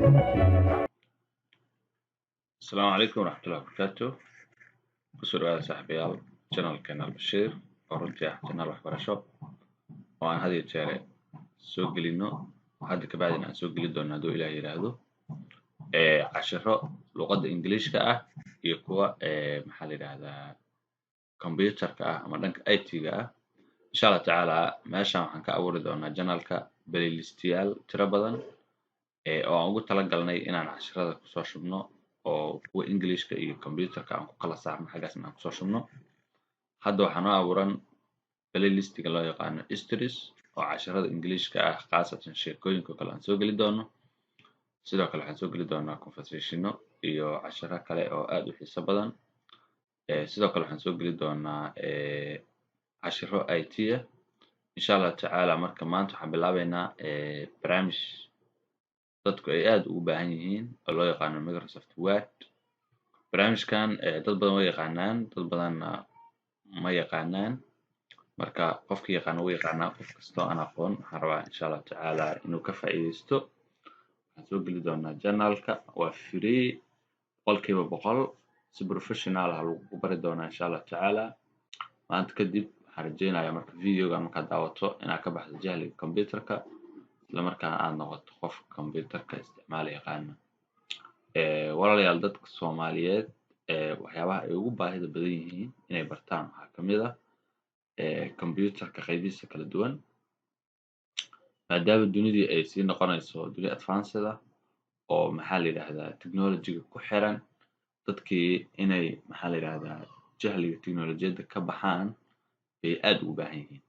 Asalaamu calaykum waraxmatullahi wabarakaatu. Kusoo dhawaada, saaxiibayaal, channelkeena Albashiir, oo runtii ah channel waxbarasho oo aan had iyo jeer soo gelino, hadda kabacdina aan soo geli doono, hadduu Ilaah yidhaahdo, cashiro luqadda Ingiliishka ah iyo kuwa, maxaa la yidhahdaa, computerka ah ama dhanka IT-ga ah. Insha Allah tacaala, meeshan waxaan ka abuuri doonaa channelka playlistiyaal tiro badan oo aan ugu talagalnay inaan cashirada kusoo shubno, oo kuwa Englishka iyo computerka aan ku kala saarno, xaggaasna aan kusoo shubno. Hadda waxaa noo abuuran playlistiga loo yaqaano Stories, oo cashirada Englishka ah, khaasatan sheekooyinka kale, aan soo geli doono. Sidoo kale waxaan soo geli doonaa conversationo iyo cashiro kale oo aad u xiiso badan. Sidoo kale waxaan soo geli doonaa cashiro IT ah, insha Allah tacaala. Marka maanta waxaan bilaabeynaa barnaamij dadku ay aad ugu baahan yihiin oo loo yaqaano Microsoft Word. Barnaamijkan dad badan way yaqaanaan, dad badanna ma yaqaanaan. Marka qofki yaqaana wuu yaqaanaa, qof kastoo aan aqoon waxaan rabaa, insha Allah tacaala, inuu ka faa'iidaysto. Waxaan soo geli doonaa channelka, waa free 100%, si professional ah lagu bari doonaa, insha Allah tacaala. Maanta kadib waxaan rajeynayaa, marka videoga markaad daawato, inaad ka baxdo jahliga computerka, isla markaana aad noqoto qof computerka isticmaala yaqaana. Walaalayaal, dadka Soomaaliyeed waxyaabaha ay ugu baahida badan yihiin inay bartaan waxaa kamid ah computerka qaybihiisa kala duwan, maadaama dunidii ay sii noqonayso duni advanced ah oo, maxaa la yidhahdaa, technologyga ku xiran. Dadkii inay, maxaa la yidhahdaa, jahliga technolojiyadda ka baxaan bay aad ugu baahan yihiin.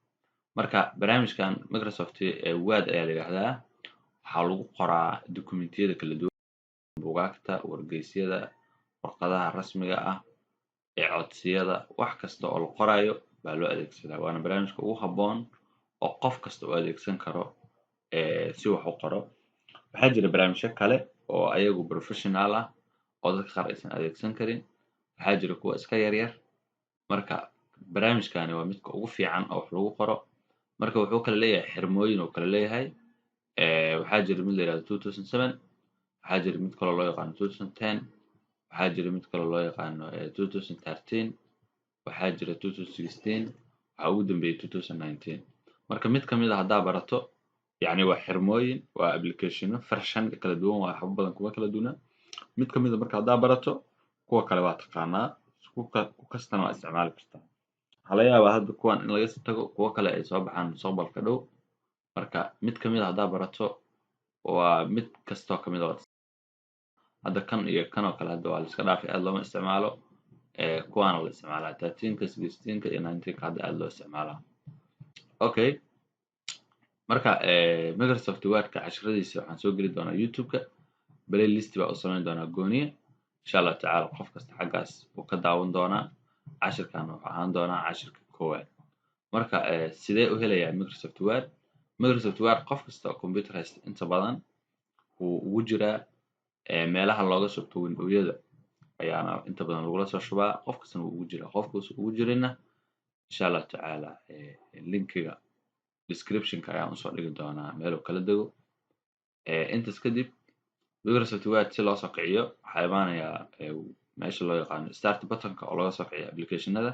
Marka barnaamijkan Microsoft Word ayaa la yidhahdaa. Waxaa lagu qoraa documentiyada kala duwan, buugaagta, wargeysyada, warqadaha rasmiga ah ee codsiyada, wax kasta oo la qorayo baa loo adeegsadaa. Waana barnaamijka ugu habboon oo qof kasta u adeegsan karo si wax u qoro. Waxaa jira barnaamijyo kale oo ayagu professional ah oo dadka qaar aysan adeegsan karin. Waxaa jira kuwa iska yar yar. Marka barnaamijkani waa midka ugu fiican oo wax lagu qoro. Marka wuxuu kala leeyahay xirmooyin uu kala leeyahay. Waxaa jira mid la yihahdo 2007, waxaa jira mid kaloo loo yaqaano 2010, waxaa jira mid kaloo loo yaqaano 2013, waxaa jira 2016, waxaa ugu dambeeyay 2019. Marka mid kamid a haddaa barato, yacni waa xirmooyin, waa applicationo version kala duwan, waa waxba badan kuma kala duwana. Mid kamid a marka haddaa barato, kuwa kale waa taqaanaa, ku kastana waa isticmaali kartaa. Waxaa laga yaabaa hadda kuwan in laga sii tago, kuwo kale ay soo baxaan mustaqbalka dhow. Marka mid kamid a haddaa barato, waa mid kastoo kamid a. Hadda kan iyo kan oo kale hadda waa la iska dhaafay, aad looma isticmaalo. Kuwaana la isticmaalaa, 13-ka, 16-ka iyo 19-ka hadda aad loo isticmaalaa. Okay, marka Microsoft Wordka casharadiisa waxaan soo geli doonaa YouTube-ka. Playlist baa u samayn doonaa gooniya, insha Allah tacaala. Qof kasta xaggaas wuu ka daawan doonaa. Cashirkan wuxuu ahaan doonaa cashirka koowaad. Marka sidee u helayaa Microsoft Word? Microsoft Word qof kasta oo computer haysta inta badan wuu ugu jiraa. Meelaha looga shubto Windowyada ayaana inta badan lagula soo shubaa. Qof kastana wuu ugu jiraa. Qofka uusan ugu jirinna, insha Allah tacaala, linkiga descriptionka ayaan usoo dhigi doonaa meeluu kala dego. Intaas kadib, Microsoft Word si loo soo kiciyo, waxaa imaanayaa meesha loo yaqaano start buttonka oo laga soo kiciyo applicationada.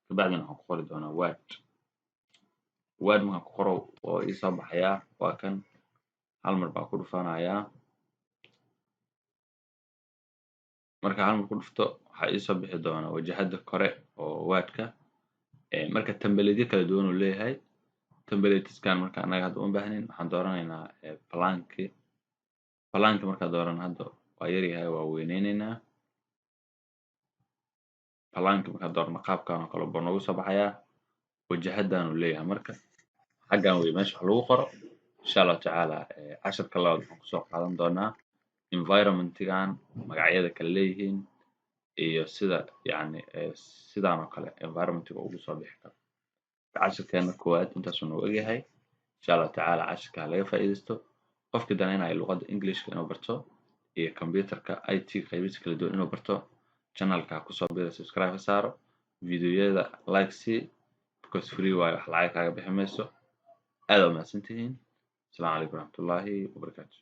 Kabacdina waxaan ku qori doonaa Word. Word markaan ku qoro oo ii soo baxayaa, waa kan. Hal mar baan ku dhufanayaa. Marka hal mar ku dhufto, waxaa iisoo bixi doona wajahada kore oo Wordka. Marka templateyo kala duwan uu leeyahay. Templateskan marka annaga hadda uma baahnin. Waxaan dooranaynaa blank. Blank markaan doorano, hadda waa yaryahay, waa weyneyneynaa. Blank markaan doorano, qaabkan oo kale buu noogu soo baxayaa. Wajahadan uu leeyahay. Marka xaggan wey meesha wax lagu qoro. Insha Allahu tacaala, casharka labaad waxaan kusoo qaadan doonaa environmentgan magacyada kala leeyihiin iyo sida, yacni, sidaan oo kale environmentiga ugu soo bixi karo. Cashirkeena koowaad intaasuu noogu egyahay. Insha Allahu tacaala, cashirka ha laga faa'iidaysto. Qofkii danaynaya luqadda Englishka inuu barto iyo computerka IT qaybihiisa kala duwan inuu barto, channelka ha kusoo biiro, subscribe ha saaro, videoyada like sii, because free waayo, wax lacag kaaga bixi mayso. Aad waa mahadsantihiin. Asalaamu calaykum waraxmatullaahi wabarakaatu.